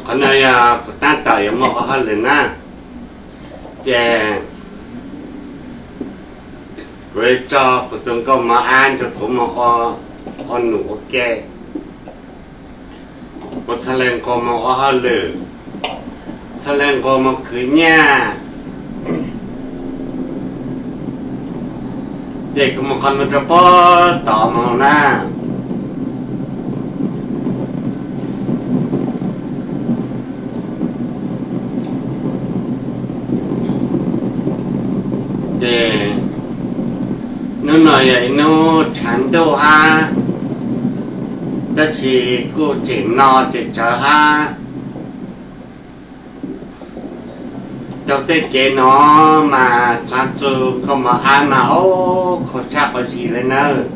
Qhov no yog kuv tab tom yuav mus ua hauj lwm na, ces kuv yuav tso kuv tus nkauj mos ab nrog kuv mus ua num ua ke. Kuv txhaj le nqus mus ua hauj lwm, txhaj le nqus mus khwv nyiaj, ces kuv mus qhov no rau puag tod mus na. Ces hnub no yog ib hnub tshav ntuj hab, tab sis kuj tseem no tseem tsawv hab. Taug tej kev no mas txav txug nkauj mos ab mas ub khuv tshaj quav zis le nawb.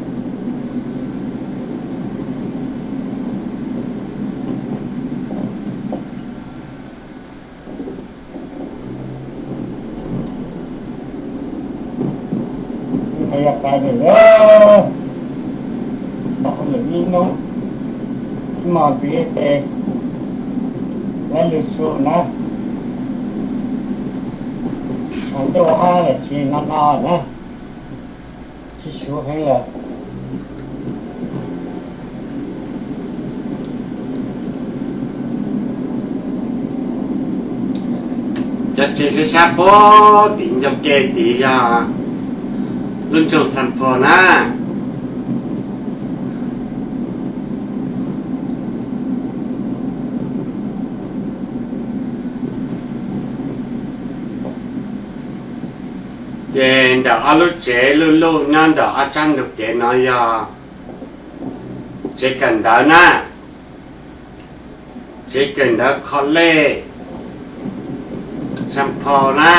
Yog pais lawm, lwm ib hnub, ib hmos ntxiv ces lawv lug su na, ntuj hab lawm tsis no no na, tsis su heev lawm. Cov tsev sab sab puag tim ncauj ke tid yog lub nroog Xas Phos na. Ces ntawm ob lub tsev luj luj nyob ntawm ob sab ntug kev no yog tsev kawm ntawv na, tsev kawm ntawv college Xas Phos na.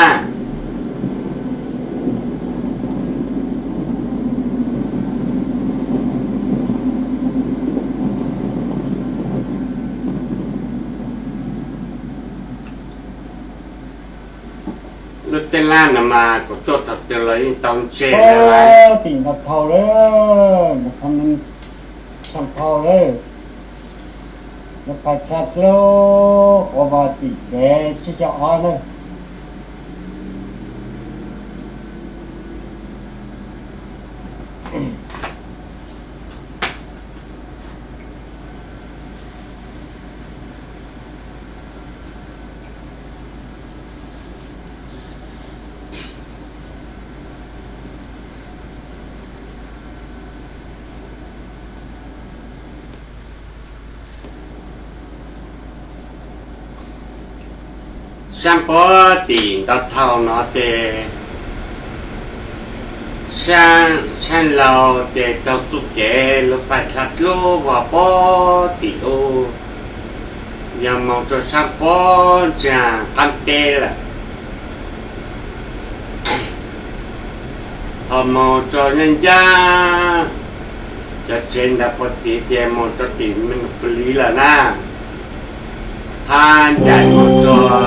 Lub tej laj no mas kuv tuaj thaum twg los yeej tau ntseg. Tim no dhau lawm, Xas Phos lawm, yuav pais txog lub qhuav vas tim kev tsib caug ob lawm. Sab puag tim nto thaum no ces sab, sab laug ces taug txuj kev lug pais dlha dlub vog puag tim u, yog moog rua sab puag ntsag qaab teb lawm. Ho moog rua nyaj ncaj cov tsev ntawd puag tim ces moog rua tim Mej Nus Pus Lis lawm na, hab ncaim moog rua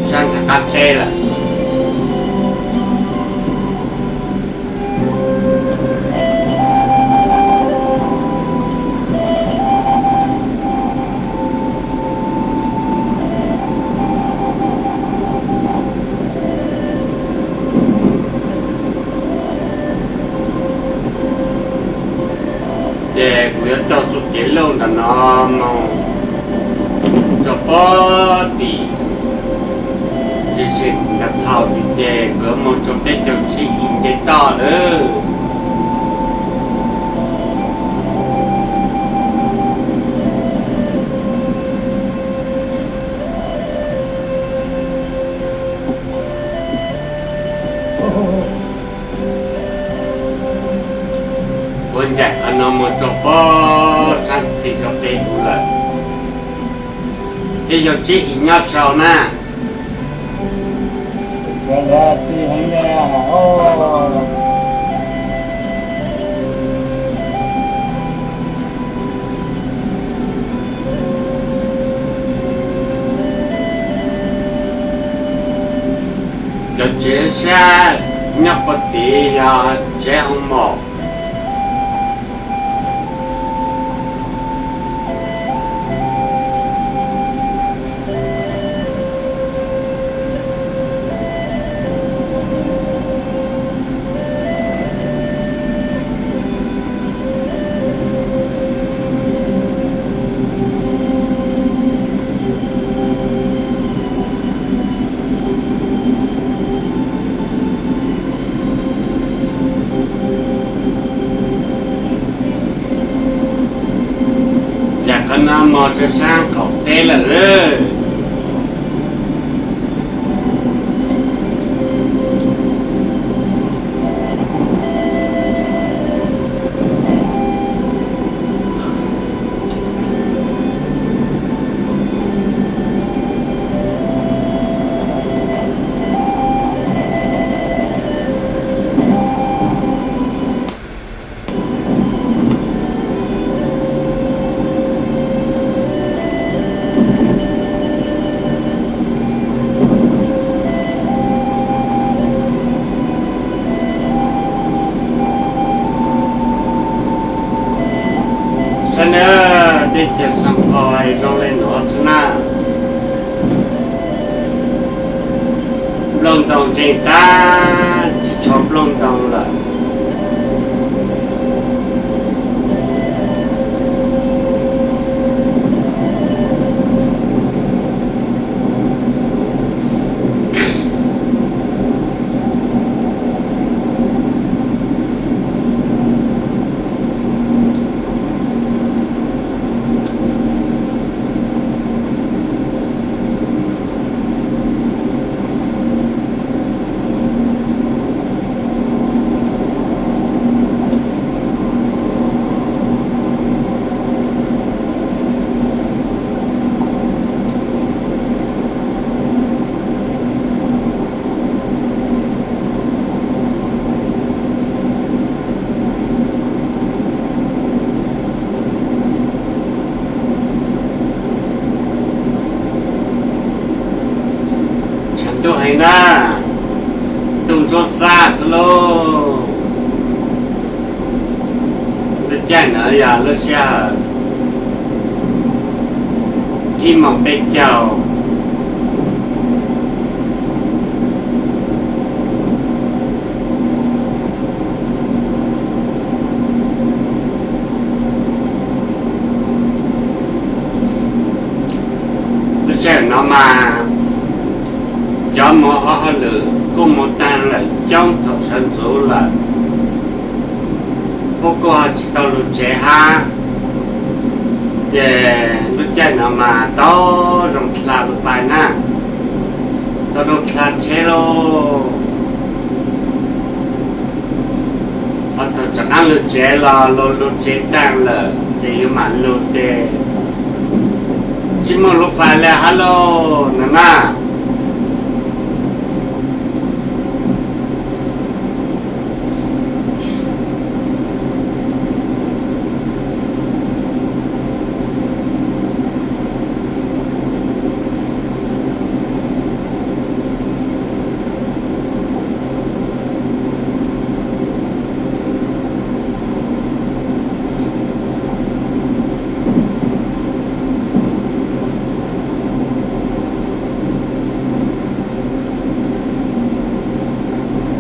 sab ntsag qaab teb lawm. Ces kuv yuav taug txuj kev lauj ntawm no moog rua puag tim, tsis, tsis ntawd thaum tim ces kuv yuav moog rua peb caug tsib i nce toj lawm. Kuv ncaim qhov no moog rua puag sab ntxhis rua peb huv lawm. Peb caug tsib i nyob sau na. Cov tsev sab nyob puag tim yog tsev hoo mom. Tshab sab qaum teb lawm. Saib na, teb chaws Xeev Khuam zoo li no xwb na. Nplooj ntoo ntseeg tag, tsis tshuav nplooj ntoo lawm. Tshav ntuj heev na, ntuj ntsuab xab xwb lauj. Lub caij no yog lub sij hawm ib moos peb caug. Lub sij hawm no mas cov mus ua hauj lwm kuj mus tag lawm coob thaum sawv ntxuv lawm, kuj kuj ho tsis tau lug tsev hab. Ces lub caij no mas tau zoo dlha lub pais na, tau zoo dlha tsheb lauj. Ho thaum rov qaab lug tsev los lug lug tsev taag lawm ces yuav mam lug ces tsis muaj lub pais le hab lauj no na.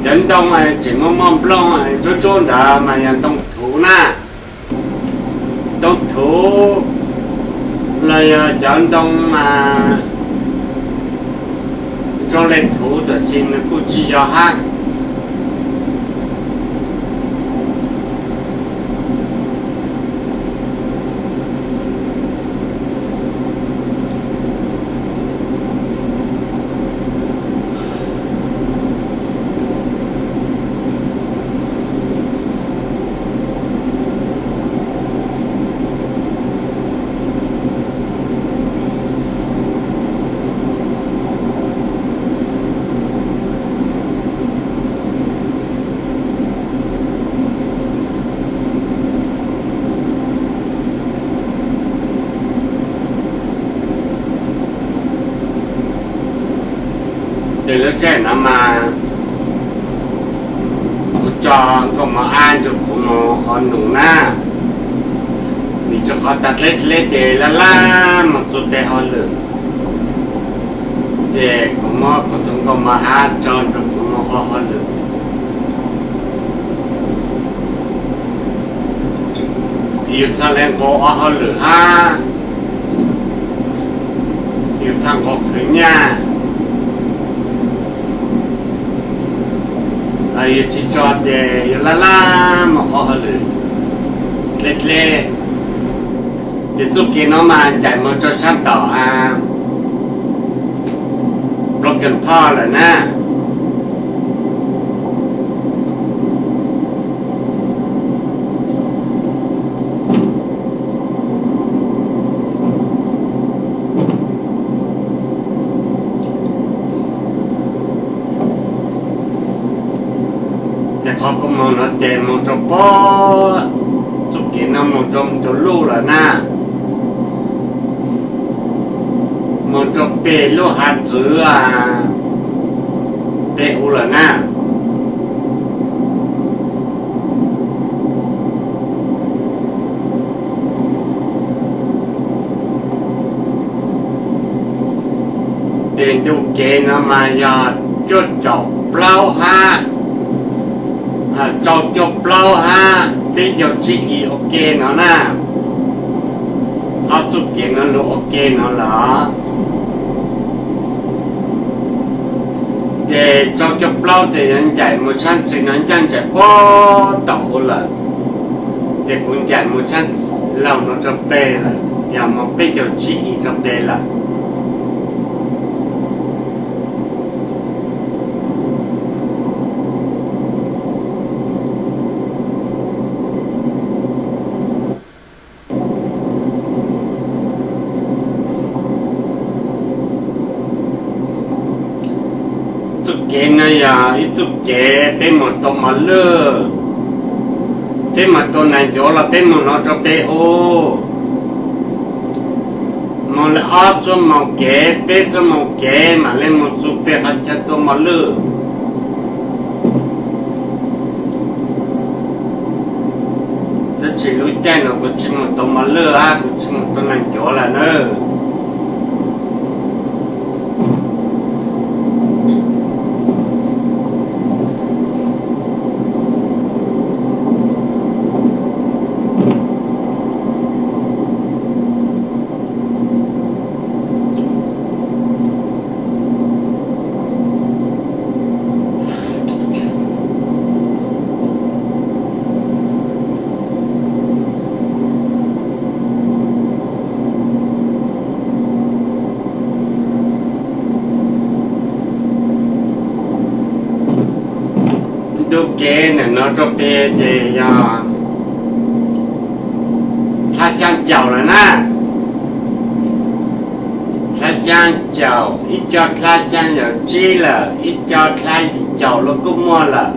Cov ntoo tseem muaj muaj nplooj ntsuab ntsuab ntawd mas yog ntoo thuv na. Ntoo thuv los yog cov ntoo mas zoo le thuv tam sis nws kuj tsis yog hab. Ces lub caij no mas kuv tso nkauj mos ab nrug kuv mus ua num na, vim rua qhov tas dleb dleb ces laj laj mus txug tes hauj lwm, ces kuv muab kuv tug nkauj mos ab tso nrug kuv mus ua hauj lwm. Yus txhaj le nqus ua hauj lwm hab, yus txhaj nqus khwv nyaj. Yus tsis tso ces yus laj laj mus ua hauj lwm dleb dleb. Ces txuj kev no mas ncaim mus rau sab tom Broken Park lawm na. Ces qhov kuv mus no ces mus rau pem, txuj kev no mus rau Duluth lawm na, mus rau pem lub hav txwv Peru lawm na. Ces ntu kev no mas yog cuaj caum plaub hab, rau cuaj plaub hab peb caug tsib i ua ke no na. Ob txuj kev no luag ua ke no lawm. Ces rau cuaj plaub ces yuav ncaim mus sab ntxwg no ncaj nraim pem tom ub lawm. Ces kuv ncaim mus sab laug no rau pem lawm, yog mus peb caug tsib i rau pem lawm. Txuj kev no yog ib txuj kev peb mus tau Mos Lwj, peb mus tau Nais Ncuav los peb mus no rau pem ub, mus li ob xuab moos kev, peb xuab moos kev mam li mus txug pem qhov chaw tua Mos Lwj. Tab sis lub caij no kuv tsis mus tau Mos Lwj, kuv tsis mus tau Nais Ncuav lawm na. Ntu kev ntawm no rau pem ces yog dlhab xyaa caum lawm na. Dlhab xyaa caum, ib co dlhab xyaa caum tsib lawm, ib co dlhab yim caum los kuj muaj lawm.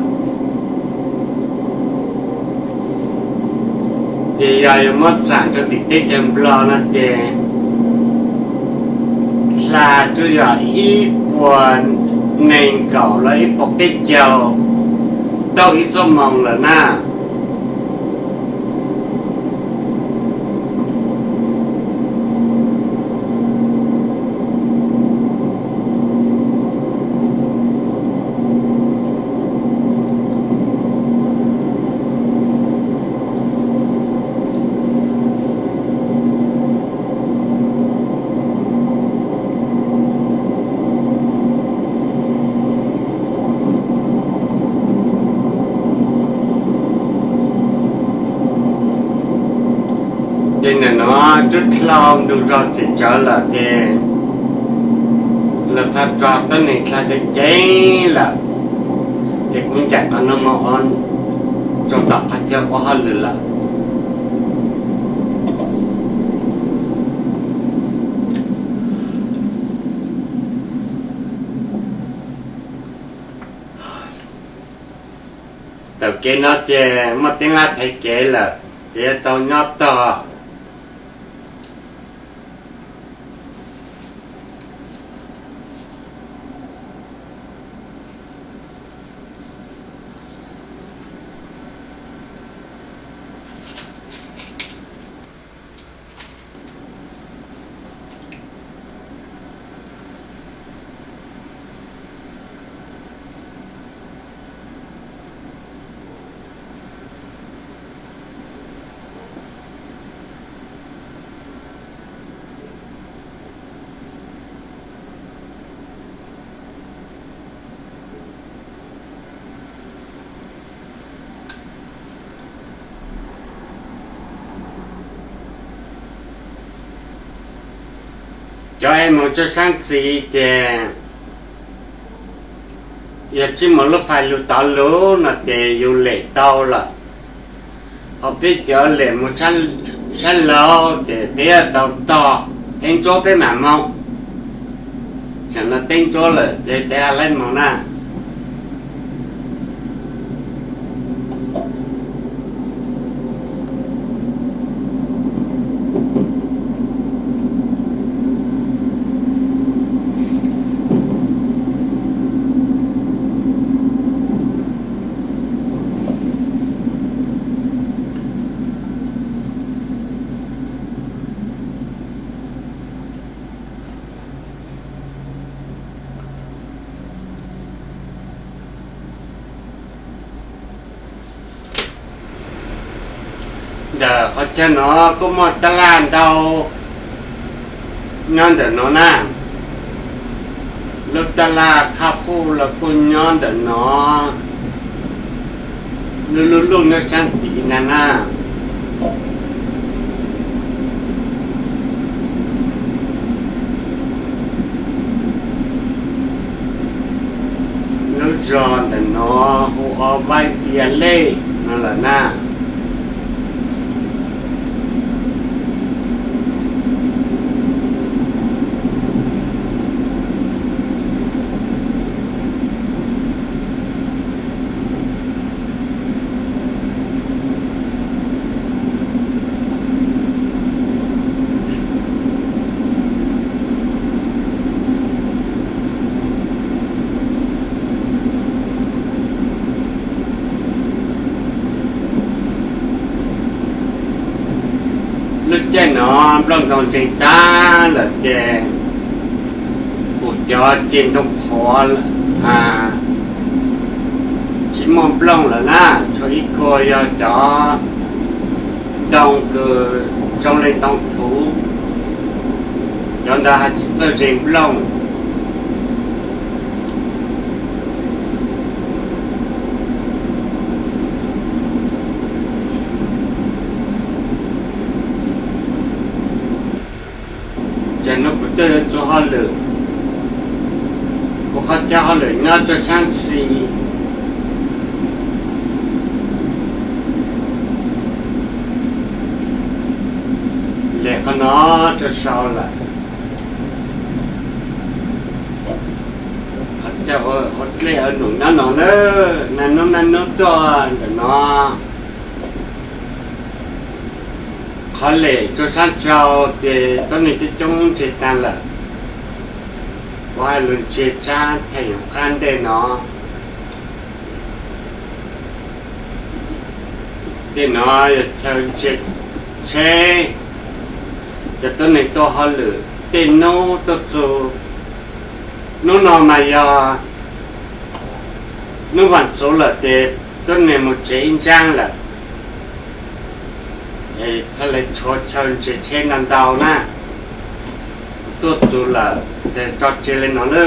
Ces yog yuav muab txam rau tim teb chaws Nplog no ces dlhab twb yog ib puas nees nkaum los ib puas peb caug tau ib xuab moos lawm na. Ces nim no twb dhau ntu zog tsis tsawv lawm ces lawv txhaj tso tuab neeg dlhab ceev ceev lawm. Ces kuv ncaim qhov no mus rau tom qhov chaw ua hauj lwm lawm. Taug kev no ces muaj teeb lab thaiv kev lawm, ces yuav tau nyob tog. Cov es mus tso sab ntxiv ces yog tsis muaj lub fais lug tod lug no ces yus lem tau lawm. Ho peb cov lem mus sab laug ces peb yuav tau tog teb ntsuab peb mam moog. Tseem no teb ntsuab lawm ces peb ha laib moog na. Ntawm qhov chaw no kuj muaj taj laj ntau nyob ntawm no na. Lub taj laj Khaj Fuj los kuj nyob ntawm no, lub lub luj nyob sab tid na na. Lub zos ntawm no hu ua Vaib Tias Lej no lawm na. Lub caij no nplooj ntoos ntseeg tag lawm ces kuj cov ceg ntoo qhuav tsis muaj nplooj lawm na, tshuav ib kag yog cov ntoo kws zoo le ntoo thuv, cov ntawd ho tsis txawj ze nplooj. Ces hnub kuv tuaj yuav txug hauj lwm, kuv qhov chaw hauj lwm nyob rua sab xis, le qhov no rua sau lawm. Qhov chaw ua dlej ua num nyob no na, naj nub naj nub tuaj ntawm no. Qhov lem rua sab tsaus ces tuab neeg coob coob ntse taag lawm. Kuv hais lug ntse tsaab theem qab ntej no. Tej no yog chaw ntsia tsheb, cov tuab neeg tuaj hauj lwm tej nub tuaj txug. Nub no mas yog nub vaas txuv lawm ces tuab neeg moog tsev ib ntsaab lawm, txhaj le tshuav chaw ntsia tsheb ntau ntau na. Tuaj txug lawm ces tso tseg le no na.